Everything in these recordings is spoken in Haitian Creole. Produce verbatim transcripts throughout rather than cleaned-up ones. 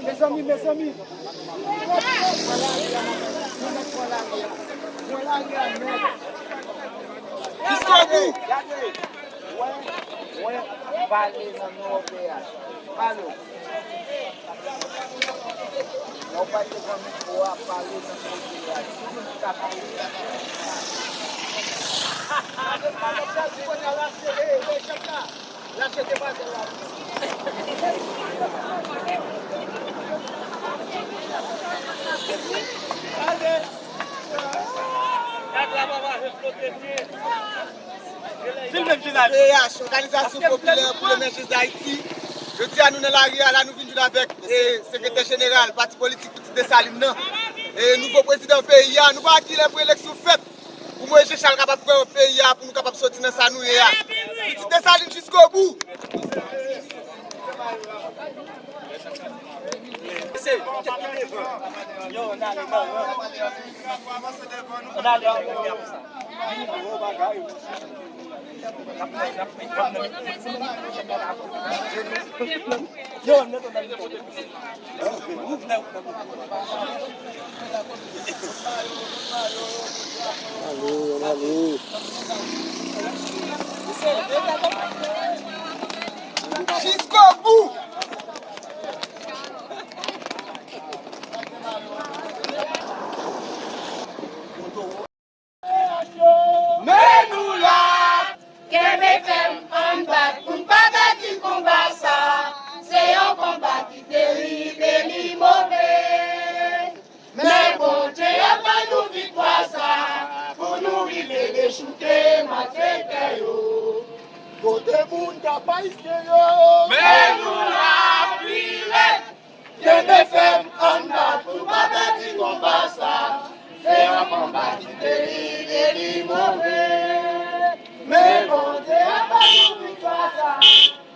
Mezanmi, mezanmi. Jiskobou. Gade. Wè, wè, pale nan non pè a. Pale. Lè w pase pran mikwo a, pale nan non pè a. Tout moun ki ka pale. Gade, gade, gade, kote a lache, e, e, chèf la. Lache demoiselle la. Gade. Gade la, papa, reflote byen. P H, Òganizasyon Popilè pou Lemerjans Dayiti. Jodi a, nou nan lari a, la nou vin jwenn avèk, e, sekretè jeneral pati politik Pitit Desalin nan. E, nouvo prezidan peyi a, nou pa wè kilè pou eleksyon fèt. Pou Moyiz Jan Chal kapab pran peyi a, pou nou kapab soti nan sa nou ye a. Pitit Desalin jiskobou. Ale, ale. Jiskobou. Men nou la! Kenbe fèm, ann bat pou n pa pèdi konba sa. Se yon konba ki terib e li move. Men Bondye ap ban nou viktwa sa pou nou rive dechouke malfektè yo. Kote moun k ap ayisyen yo? Men nou la pi rèd. Kenbe fèm, ann bat pou pa pèdi konba sa. Se yon konba ki terib e li move. Men Bondye ap ban nou viktwa sa.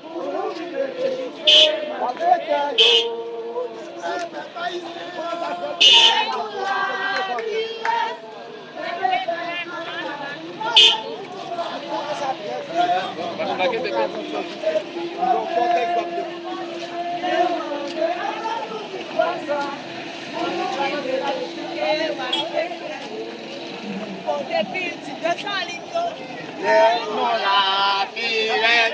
Pou nou ki te dechouke malfektè yo. Bon, depi ti Desalin yo. Lè nou la pi rèd.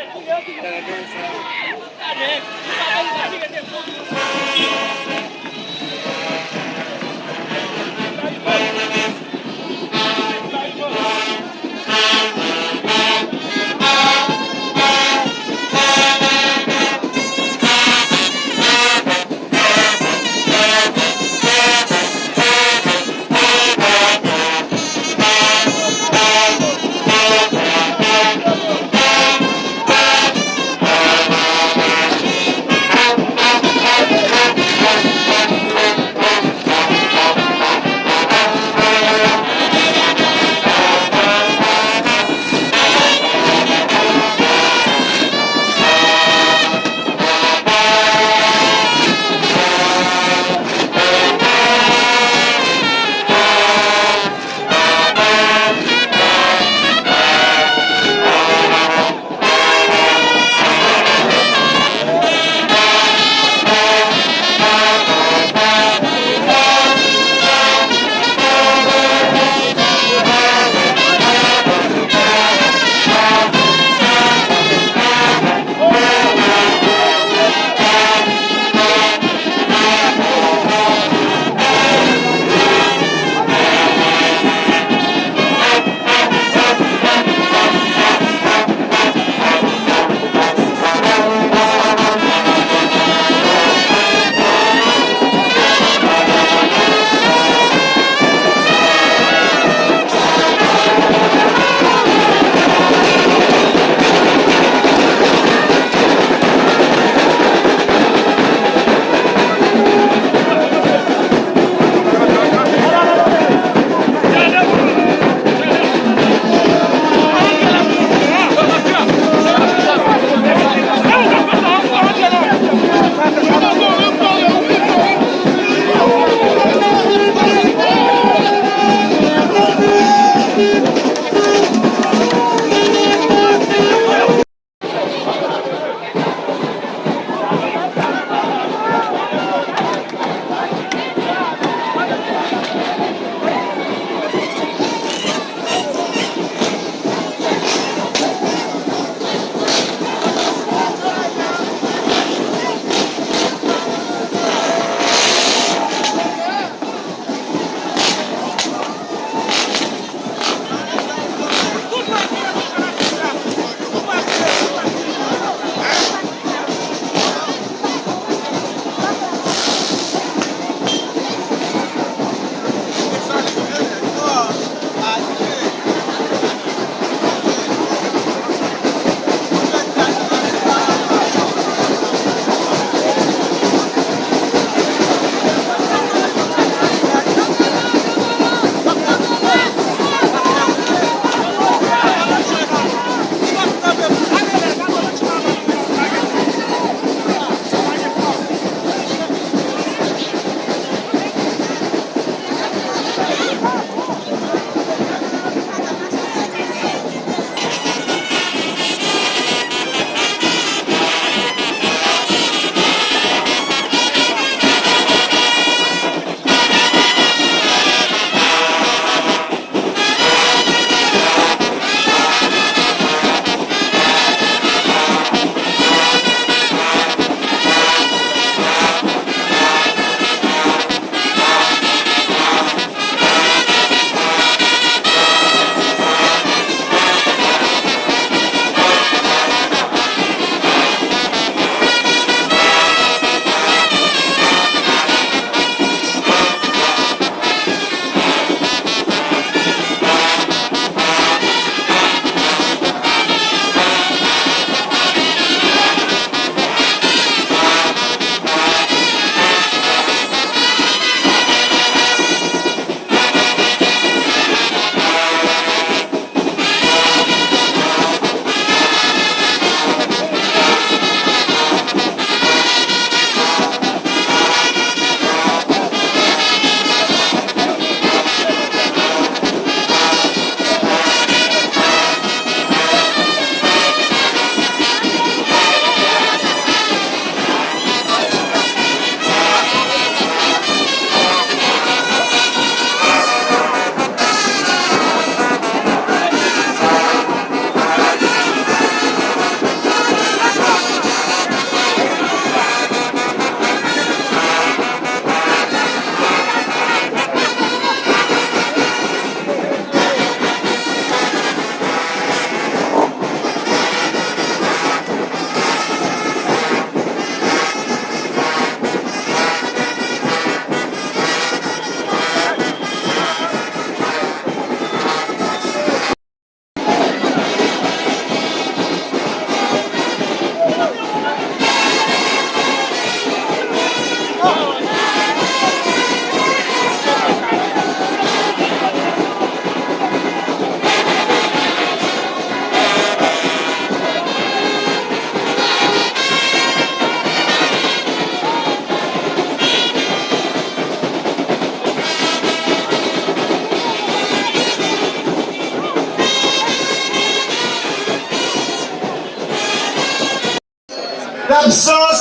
Labsans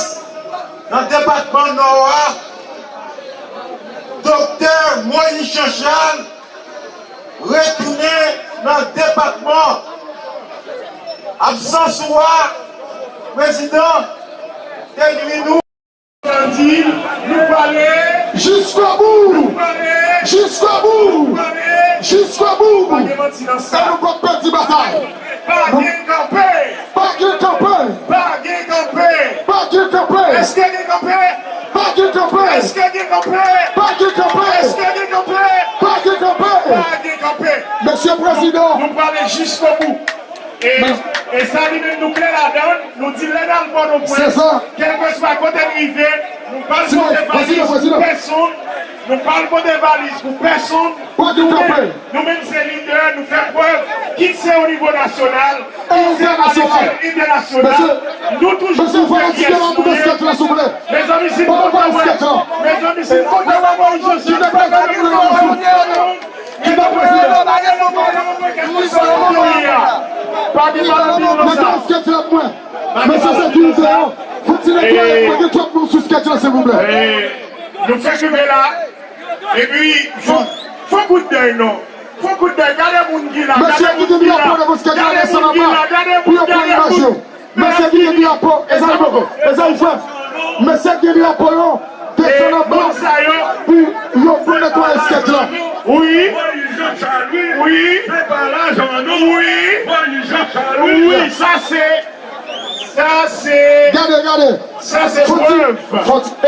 nan depatman Nò a, Doktè Moïse Jean Charles retounen nan depatman. Absans ou a, prezidan, te nwi nou. Bandi, nou prale jiskobou! Nou prale jiskobou! Nou prale jiskobou! Pa gen manti nan sa. E nou p ap pèdi batay. Pa gen kanpe! Pa gen kanpe! Pa gen kanpe! Pa gen kanpe! Èske gen kanpe? Pa gen kanpe! Èske gen kanpe? Pa gen kanpe! Èske gen kanpe? Pa gen kanpe! Pa gen kanpe! Mesye prezidan! Nou prale jiskobou! E, e sa li menm nou klè ladan l, nou di lè n al Pòtoprens, kèlkeswa kote n rive, nou p al pote valiz pou pèsonn, nou p al pote valiz pou pèsonn. Nou menm, nou menm se lidè, nou fè prèv, kit se o nivo nasyonal, kit se a lechèl entènasyonal, nou toujou montre kiyès nou ye. Mezanmi, si n kontan wè, mezanmi, si n kontan wè Moïse Jean Charles, pa gen moun. Ki pa prezidan? Netwaye skèch la pou mwen. Mesye sekirite yo, fò ti netwaye, mwen gen twòp moun sou skèch la, silvouplè. Nou fèk rive la. Epi, fò, fò kout dèy non. Fò kout dèy. Gade moun ki la. Mesye ki gen drapo devan skèch la, desann anba pou yo pran imaj yo. Mesye ki gen drapo, Ezayi poko, Ezayi frè m. Mesye ki gen drapo yo, desann anba pou yo, pou netwaye skèch la. Wi. Wi. Wi. Wi, sa se, sa se, gade, gade. Sa se prèv.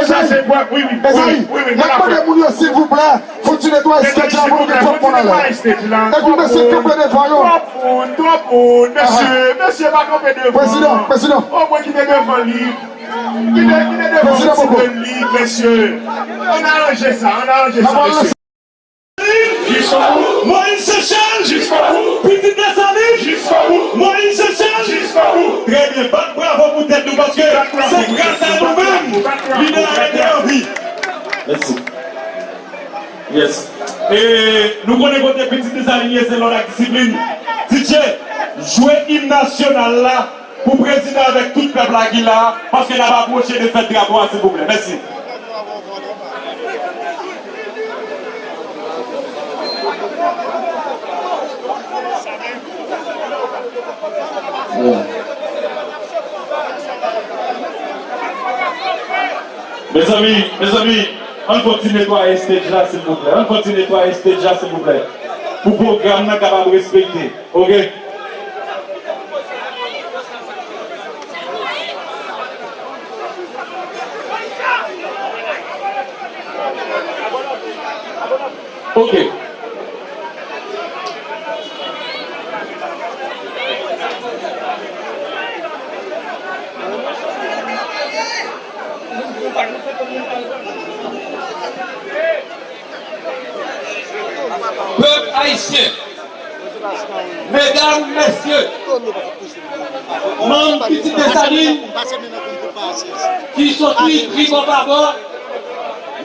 Sa se prèv. Wi, wi. Ezayi, n ap mande moun yo, silvouplè. Fò ti netwaye skèch la, mwen gen twòp moun anlè. Epi mesye kanpe devan yo. Twòp moun, twòp moun, mesye, mesye pa kanpe devan. Prezidan, prezidan. O mwen kite devan lib. Kite, kite devan ti tren lib, mesye. Ann aranje sa, ann aranje sa, mesye. Moïse Jean Charles, pitit Desalin, Moïse Jean Charles. Trè byen, bat bravo pou tèt nou, paske se gras a nou menm lidè a rete an vi. Mèsi. Yes. E nou konnen kote pitit Desalin ye, se lòd ak disiplin. D J, jwe im nasyonal la pou prezidan avèk tout pèp la ki la, paske n ap apwoche de fèt drapo a, silvouplè. Mèsi. Mezanmi, mezanmi, ann fò ti netwaye stage la, silvouplè. Ann fò ti netwaye stage la, silvouplè. Pou pwogram nan kapab respekte. Oke? Oke. Pèp ayisyen, medam, mesye, manm Pitit Desalin ki soti tribò babò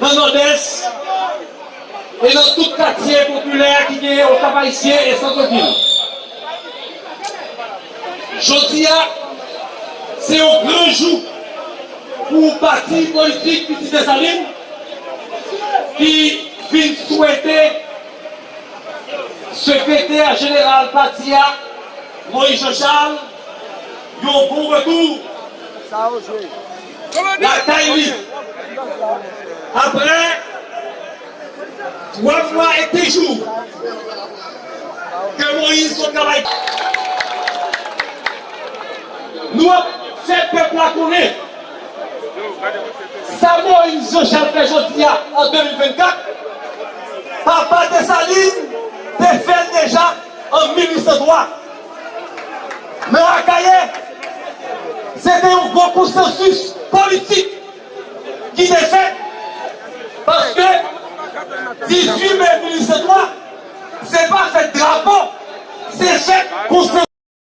nan Nòdès e nan tout katye popilè ki genyen Okap Ayisyen e sant vil. Jodi a, se yon gran jou pou pati politik Pitit Desalin ki vin swete sekretè jeneral pati a, Moïse Jean Charles, yon bon retou lakay li. Apre twa mwa e kenz jou ke Moïse fè travay, nou ap fè pèp la konnen sa Moïse Jean Charles fè jodi a, an de mil vennkat, papa Desalin te fè l deja an mil uit san twa. Nan Akayè, se te yon gwo konsansis politik ki te fèt, paske dizuit me mil uit san twa, se pa fèt drapo, se fèt konsansis.